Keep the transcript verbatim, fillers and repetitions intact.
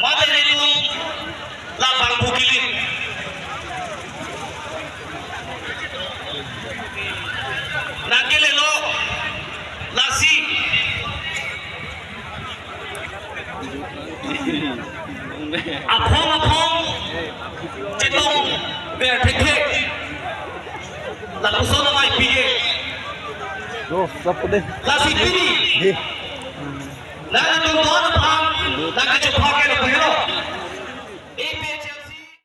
Mate nelitum labang bukilit. Nangkelelo lasi. Aphong aphong chetong ber thekthe. Lapuson amei pige. Yo, sap deh. Lasi pini. Deh. Nangtum don aphan, nangkachopha